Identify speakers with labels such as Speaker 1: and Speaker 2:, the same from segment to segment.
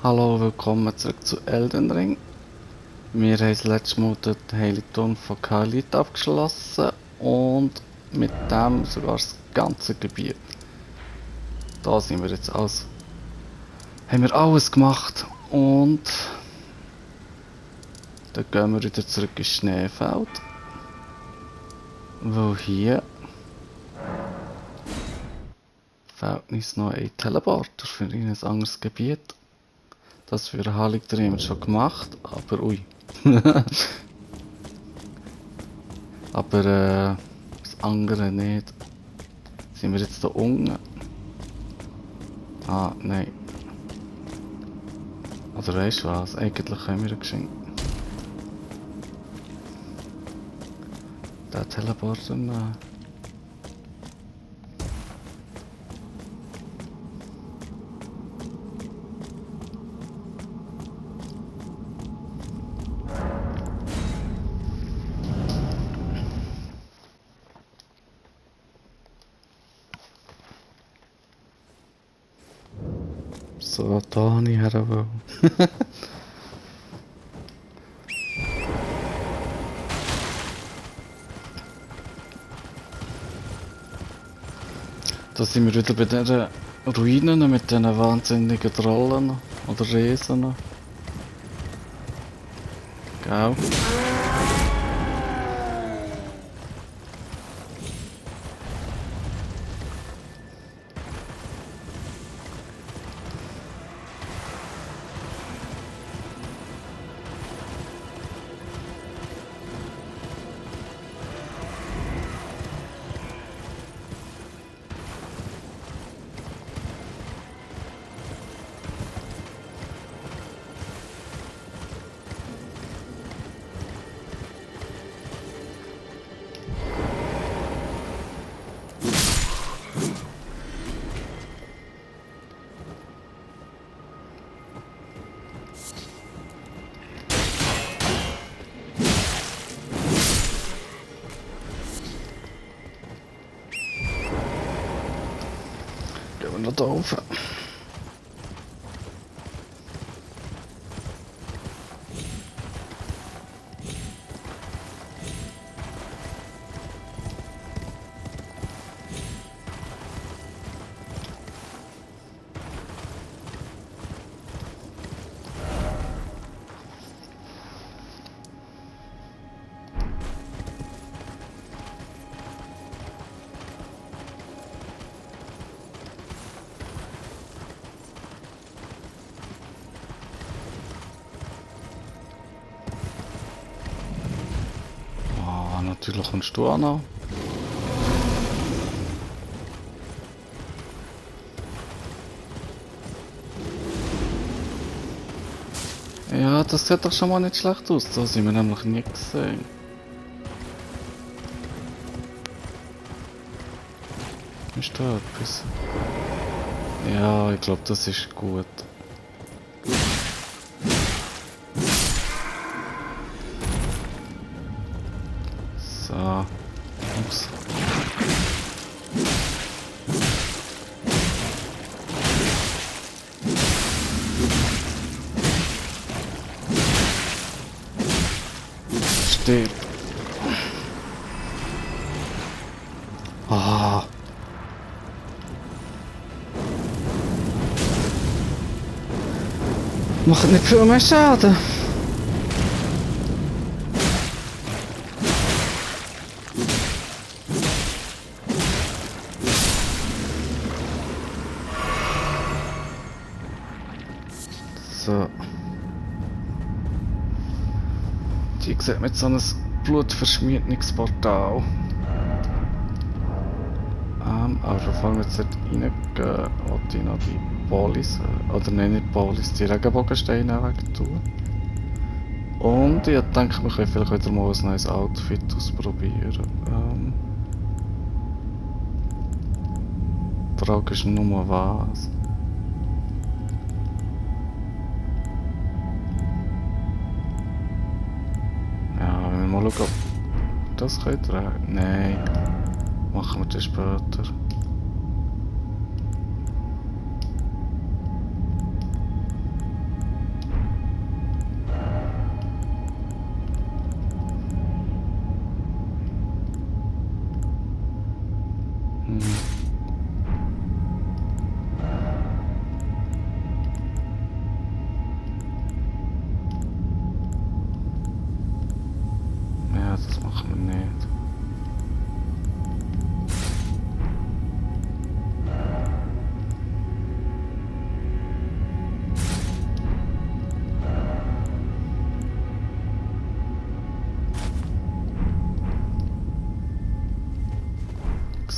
Speaker 1: Hallo, willkommen zurück zu Elden Ring. Wir haben das letzte Mal den Heiligtum von Khalit abgeschlossen und mit dem sogar das ganze Gebiet. Da sind wir jetzt alles. Haben wir alles gemacht und dann gehen wir wieder zurück ins Schneefeld. Weil hier fehlt uns noch ein Teleporter für ein anderes Gebiet. Das für Heiligtum haben wir schon gemacht, aber ui. Aber das andere nicht. Sind wir jetzt da unten? Ah, nein. Oder weißt du was? Eigentlich können wir geschenkt. Den Teleporter nehmen. So, da habe ich her wollen. Da sind wir wieder bei den Ruinen mit diesen wahnsinnigen Trollen oder Riesen. Gell? Gehen wir noch da rauf. Ah, natürlich kommst du auch noch. Ja, das sieht doch schon mal nicht schlecht aus. Da sind wir nämlich nie gesehen. Ist da etwas? Ja, ich glaube, das ist gut. So. Ups. Steht. Ah. Macht nicht viel mehr Schaden. So. Die sieht mit so einem Blutverschmierungsportal. Aber bevor wir jetzt dort reingehen, wollte ich noch die Polis, oder nein, nicht Polis, die Regenbogensteine weg tun. Und ich denke, wir können vielleicht wieder mal ein neues Outfit ausprobieren. Die Frage ist nur was. Ja, wenn wir mal schauen, ob das könnt ihr. Nein, machen wir das später.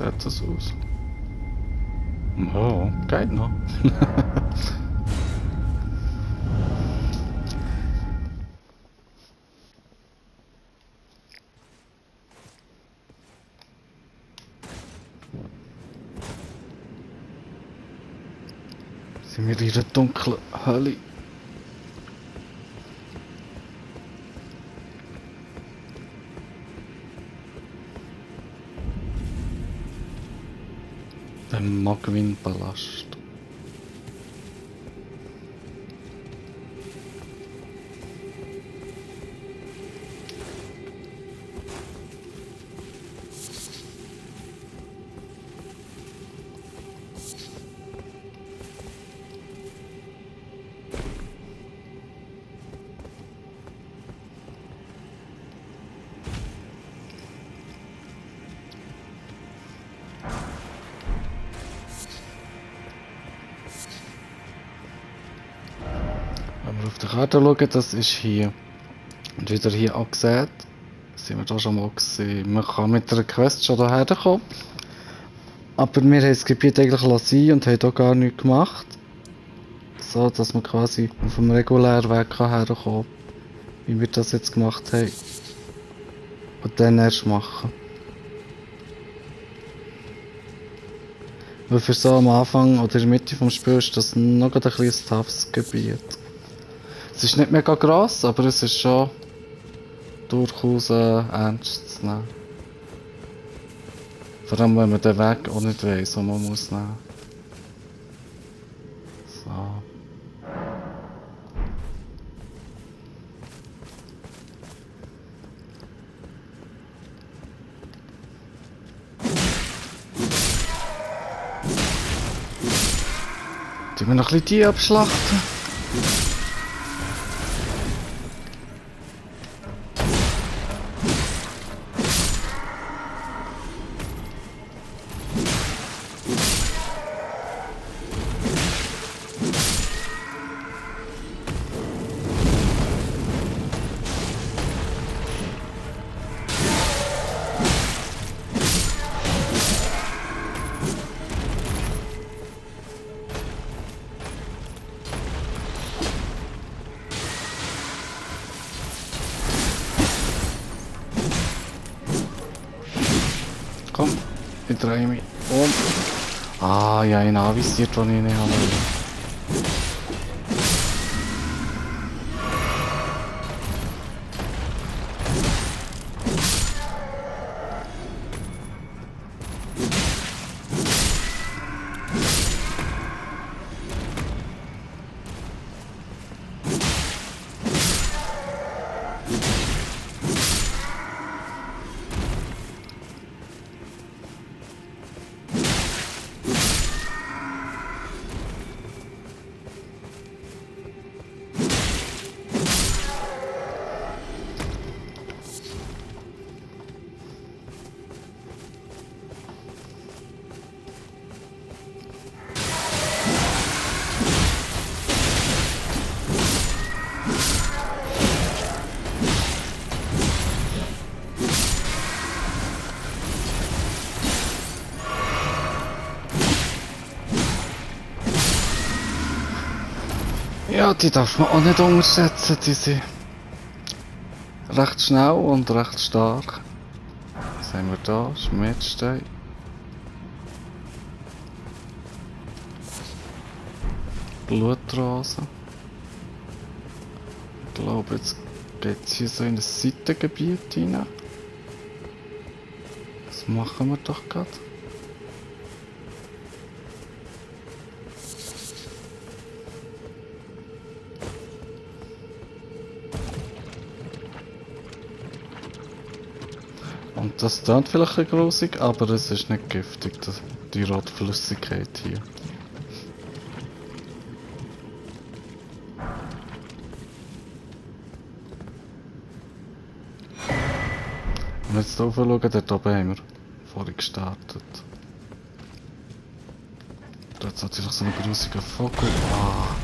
Speaker 1: sieht das aus? Oh, geht noch. Sind wir in einer dunklen Hölle? Der Magwin-Palast. Wenn wir auf der Karte schauen, das ist hier. Und wieder hier angesehen, sind wir da schon mal gesehen. Man kann mit einer Quest schon daher kommen. Aber wir haben das Gebiet eigentlich lassen und haben hier gar nichts gemacht. So, dass man quasi auf dem regulären Weg herkommen kann. Wie wir das jetzt gemacht haben. Und dann erst machen. Weil für so am Anfang oder in der Mitte vom Spiel ist das noch ein kleines toughes Gebiet. Es ist nicht mega gross, aber es ist schon durchaus ernst zu nehmen. Vor allem wenn man den Weg auch nicht weiss, den man muss nehmen. So. Tun wir noch ein bisschen die abschlachten? Komm, ich drehe mich um. Ah, ja, ihn anvisiert, den ich nicht habe. Ja, die darf man auch nicht unterschätzen, die sind recht schnell und recht stark. Was haben wir da? Schmiedstein. Blutrose. Ich glaube, jetzt geht es hier so in ein Seitengebiet rein. Das machen wir doch gerade. Und das klingt vielleicht ein bisschen grusig, aber es ist nicht giftig, die rote Flüssigkeit hier. Und jetzt hier oben schauen, dort oben haben wir vorhin gestartet. Da hat es natürlich so einen grusigen Vogel. Ah.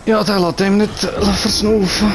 Speaker 1: Ja, der lässt dem nicht verschnaufen.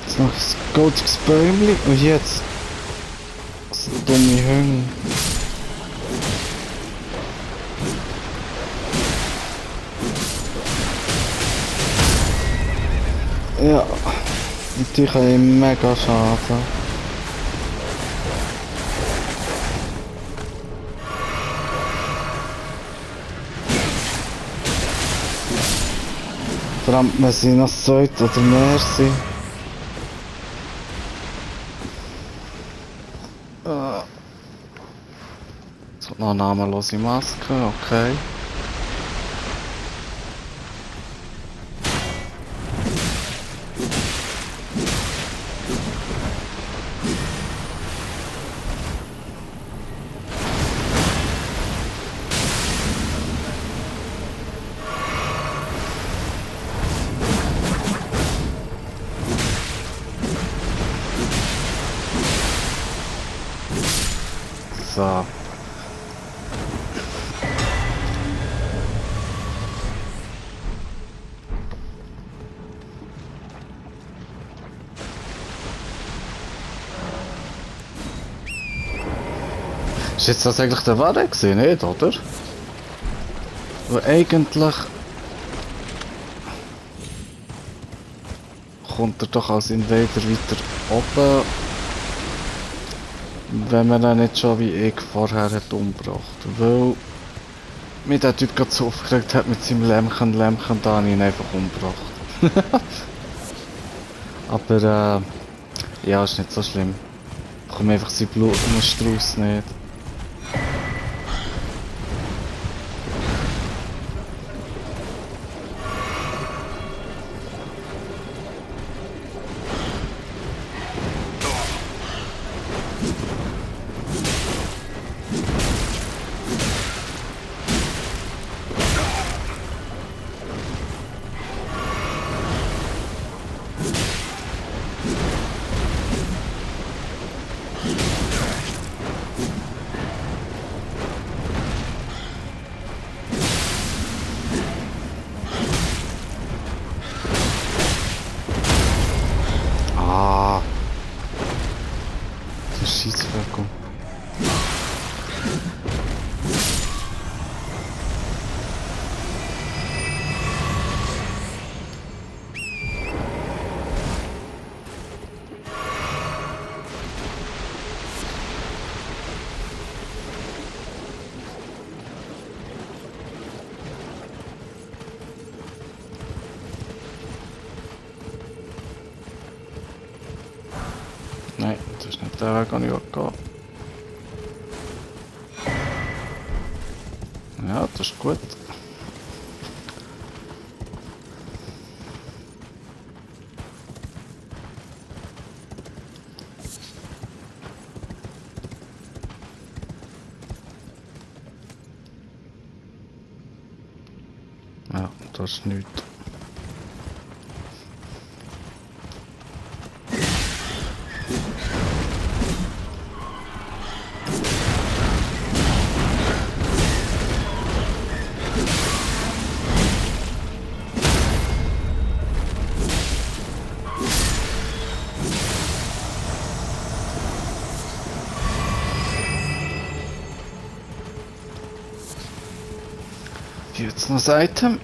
Speaker 1: Jetzt noch das goldiges Bäumchen und jetzt das dumme Hüng. Ja, und die können mega schaden. Vor allem, wenn sie noch zweit oder mehr sind. So, noch eine namenlose Maske, okay. So. Ist jetzt das eigentlich der Ware gewesen, nicht, oder? Weil eigentlich kommt er doch als Invader weiter oben, wenn man ihn nicht schon wie ich vorher hat umgebracht. Weil mich der Typ gerade so aufgeregt hat mit seinem Lämmchen da habe ich ihn einfach umgebracht. Aber ja, ist nicht so schlimm. Ich bekomme einfach sein Blumenstrauß nicht. Schießwirkung. Nein, das ist nicht der Weg, den ich gehen. Ja, das ist gut. Ja, das ist nichts. Hier jetzt noch ein Item.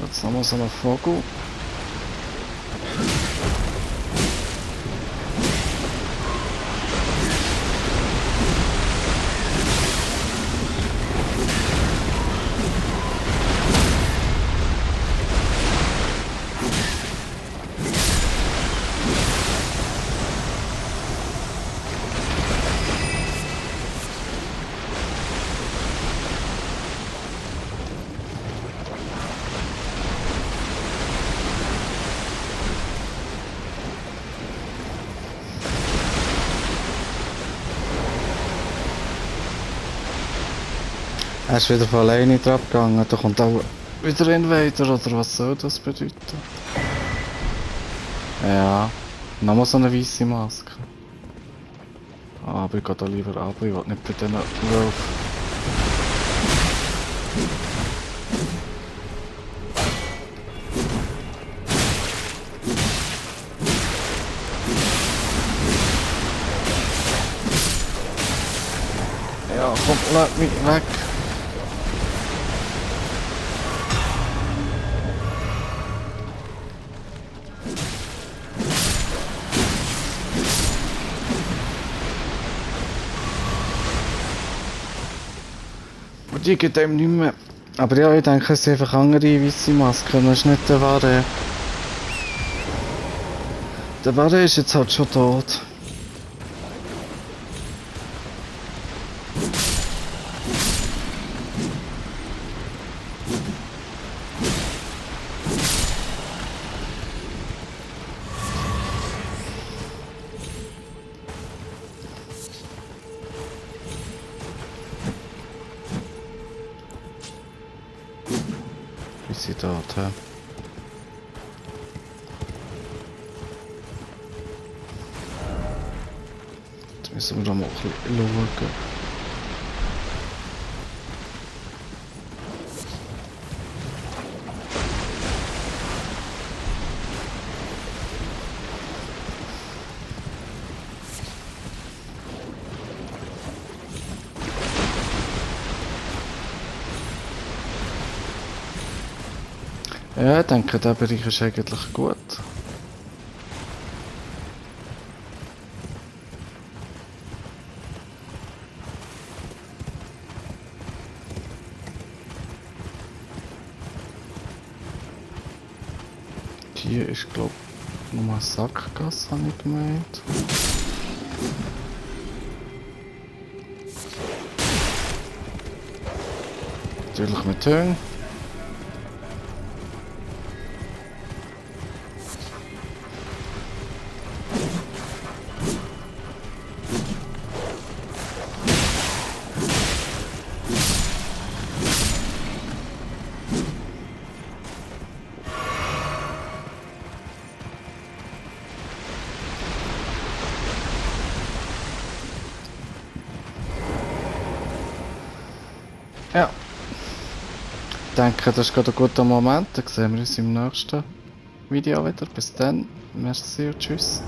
Speaker 1: Jetzt haben wir so einen Vogel. Er ist wieder von alleine drauf gegangen, da kommt auch wieder Invader, oder was soll das bedeuten? Ja, nochmal so eine weiße Maske. Aber ich gehe da lieber ab, ich will nicht bei diesen Wolf. Ja, komm, lass mich weg. Und die geht einem nicht mehr. Aber ja, ich denke, es sind einfach andere weiße Masken, das ist nicht der wahre. Der wahre ist jetzt halt schon tot. Wie sie dort haben. Jetzt müssen wir da mal ein bisschen schauen. Ja, ich denke, der Bereich ist eigentlich gut. Hier ist, glaube ich, nochmal eine Sackgasse, habe ich gemeint. Natürlich mit Höhen. Ja. Ich denke, das ist gerade ein guter Moment. Dann sehen wir uns im nächsten Video wieder. Bis dann. Merci und tschüss.